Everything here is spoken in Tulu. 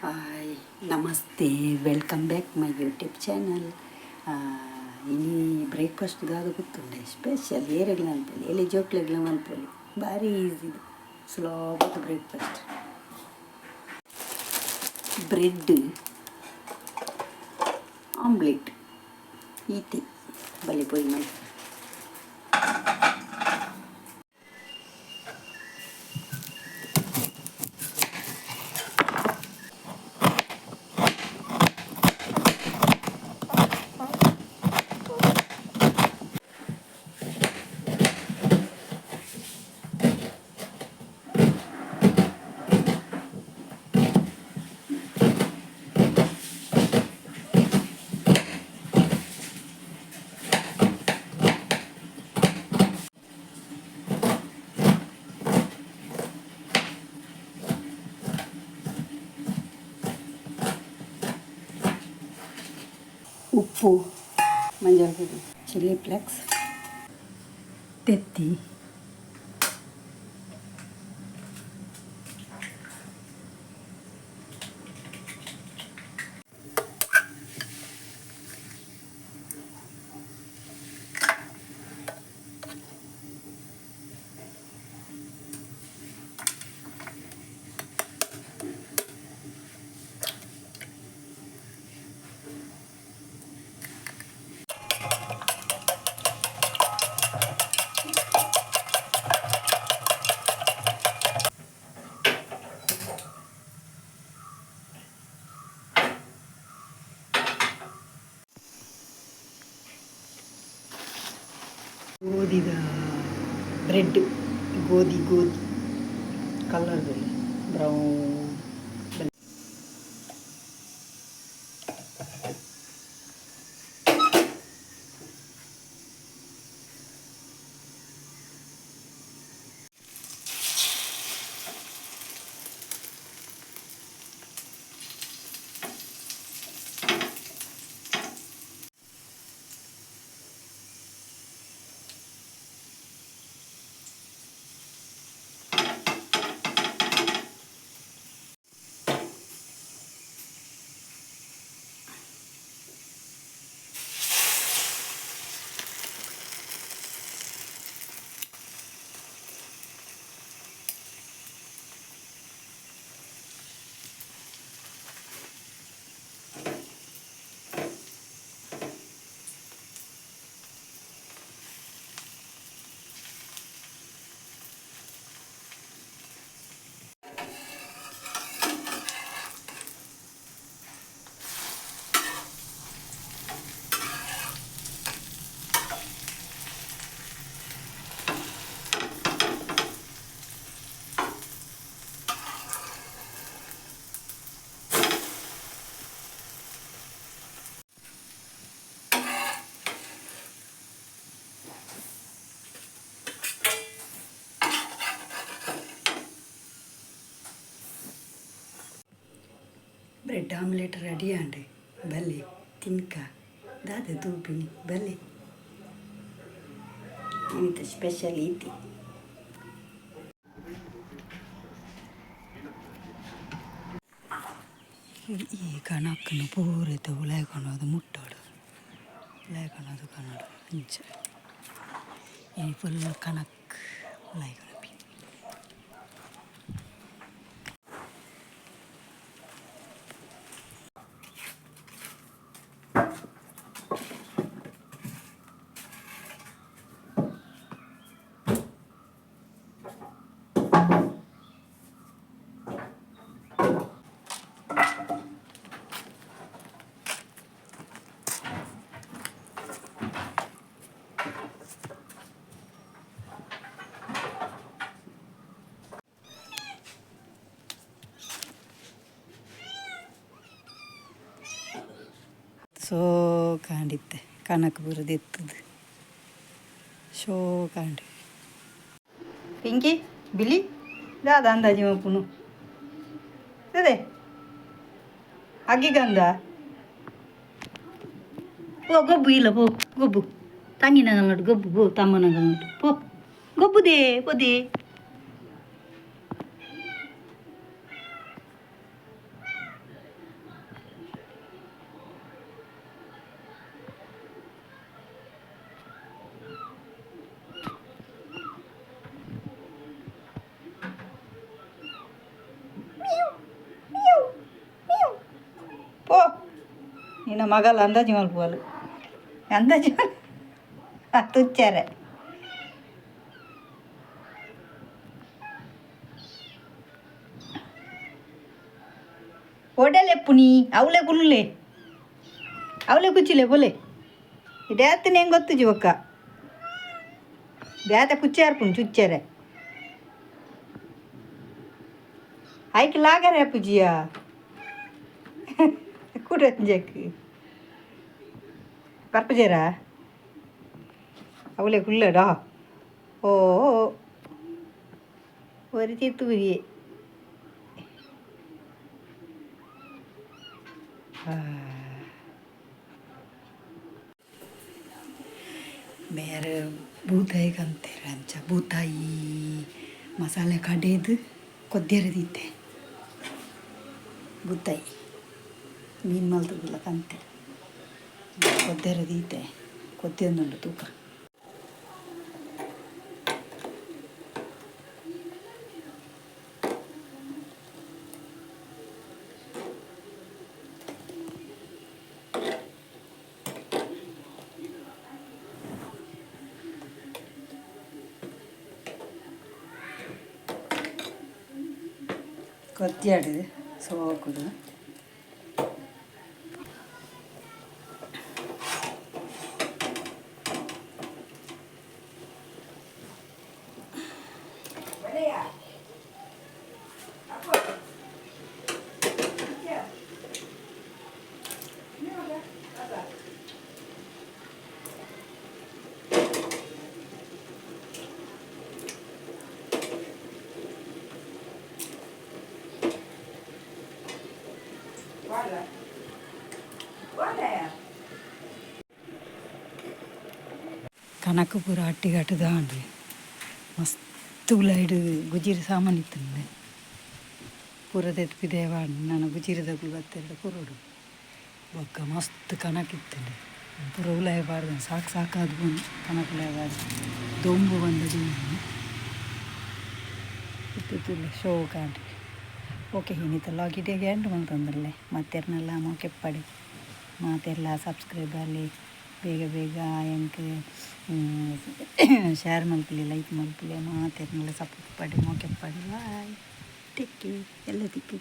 Hi, namaste, welcome back my YouTube channel. ಇನಿ ಬ್ರೇಕ್ಫಾಸ್ಟ್ ದಾದ ಗೊತ್ತುಂಡೆ ಸ್ಪೆಷಲ್? ಏರೆಗ್ಲ ಮನ್ಪೊಲಿ, ಎಲ್ಲಿ ಜೋಕ್ಲೆಗ್ಲ ಮನ್ಪೊಲಿ. ಬಾರಿ ಈಸಿ, ಸುಲಭದ ಬ್ರೇಕ್ಫಾಸ್ಟ್. Bread omelette ಈತೆ. ಬಲೆ ಪೋಯಿ ಮಲ್ಪ. ಉಪ್ಪು, ಮಂಜಲ್ ಪುಡಿ, ಚಿಲ್ಲಿ ಫ್ಲೇಕ್ಸ್, ತೆತ್ತಿ. ಗೋಧಿದ ಬ್ರೆಡ್. ಗೋಧಿ, ಗೋಧಿ colour, brown. Bread omelette ready ಆಂಡ್. ಬಲೆ ತಿನ್ಕ. ದಾದ ತೂಪಿನಿ? ಬಲೆ. ಇನಿತ ಸ್ಪೆಷಲ್ ಈತಿ. ಈ ಕಣಕ್ಕನು ಪೂರೈತ ಉಲಾಯಿ ಕೊನೊದು, ಮುಟ್ಟೋಡು ಉಲಾಯಿ ಕೊನೊದು, ಕನೊಡು ಅಂಚ. ಈ ಫುಲ್ ಕಣಕ್ ಉಲಾಯಿ ಕೊನೊಪಿ. ಸೋಕಾಂಡಿತ್ತೆ ಕಣಕ್ ಪೂರ ದೆತ್ತುದು ಶೋಕಾಂಡ್. ಪಿಂಕಿ, ಬಿಲಿ, ದಾದ ಅಂದಾಜಿ ಮಲ್ಪುನು? ಅದೇ ಅಗ್ಗಿಗಂದ. ಪೋ, ಗೊಬ್ಬು ಇಲ್ಲ, ಪೋ ಗೊಬ್ಬು. ತಂಗಿನಗಲ್ನಟ್ಟು ಗೊಬ್ಬು ಪೋ, ತಮ್ಮನಗಲ್ನಟ್ಟು ಪೋ, ಗೊಬ್ಬುದೇ ಪೋದೆ. ನಿನ್ನ ಮಗಲ ಅಂದಾಜು ಮಲ್ಪುವಲು ಅಂದಾಜು ತುಚ್ಚಾರೆ. ಒಡೆಲೆ ಪುನಿ ಅವಲೆ ಕುಲ್ಲೆ ಅವಲೆ ಕುಚ್ಚಿಲೆ ಬೋಲೆ ಇಡೇತ್ತನೆ ಹೆಂಗೆ ಗೊತ್ತುಜಿ ಬೊಕ್ಕ ಬೇತೆ ಕುಚ್ಚಾರ್ಪುಣು ಚುಚ್ಚಾರೆ ಐಕ್ ಲಾಗರೆ ಪೂಜಿಯ ಕೂಟಂಜಕ್ ಪರ್ಪಜೇರಾ ಅವಲೆ ಕುಲ್ಲಡಾ. ಓ ഒരു ചിത്തൂരിയെ. ಮೇರೆ ಬೂತಾಯಿ ಕಂತೇರು ಅಂಚ ಬೂತಾಯಿ ಮಸಾಲೆ ಕಡೆದು ಕೊದ್ದಿರದಿತ್ತೆ. ಬೂತಾಯಿ ಮೀನು ಮಲ್ತದಿಲ್ಲ ಕಂತೇರು ಕೊದ್ದಿರದೀತೆ ಕೊದ್ದಿಯೊಂದುಂಡು ತೂಕ. ಕೊದ್ಯಾಡು ಸೋಕುಡು. ಕನಕ ಪೂರ ಅಟ್ಟಿಗಟ್ಟುದಾಂಡ್ ಮಸ್ತ್ ಉಲೈಡ್ ಗುಜಿರಿ ಸಾಮಾನು ಇತ್ತಂದೆ ಪೂರ ತೆತ್ಪಿದೇವ. ನಾನು ಗುಜಿರಿದಕುಲು ಬತ್ತೆರಡ ಪುರಡು ಬೊಕ್ಕ ಮಸ್ತ್ ಕನಕ ಇತ್ತಂಡೆ ಪೂರ ಉಲಾಯ ಪಾಡ್ದು ಸಾಕು ಸಾಕಾದ್ ಬಂದು ಕನಕ ಉಲಾಯ ಪಾಡ್ದು ದೊಂಬು ಬಂದದ್ದು ಇತ್ತಿತ್ತಿಲ್ಲ ಶೋಕಾಂಡ್. ಓಕೆ, ಇನಿತ ಲಾಗ್ ಇಡೆಗೆ ಎಂಡ್ ಮಲ್ತೊಂದುಲ್ಲೆ. ಮಾತೆರ್ನಲ ಮೋಕೆಪ್ಪಡ್, ಮಾತೆರ್ಲ ಸಬ್ಸ್ಕ್ರೈಬ್ ಆಲೆ. ಬೇಗ ಬೇಗ ಎಂಕ್ ಶೇರ್ ಮಲ್ಪುಲೆ, ಲೈಕ್ ಮಲ್ಪುಲೆ. ಮಾತೆರ್ನಲ ಸಪೋರ್ಟ್ ಪಡೆ, ಮೋಕೆಪ್ಪಡ್. Boy, take care. ಎಲ್ಲ ತಿಕ್ಕು.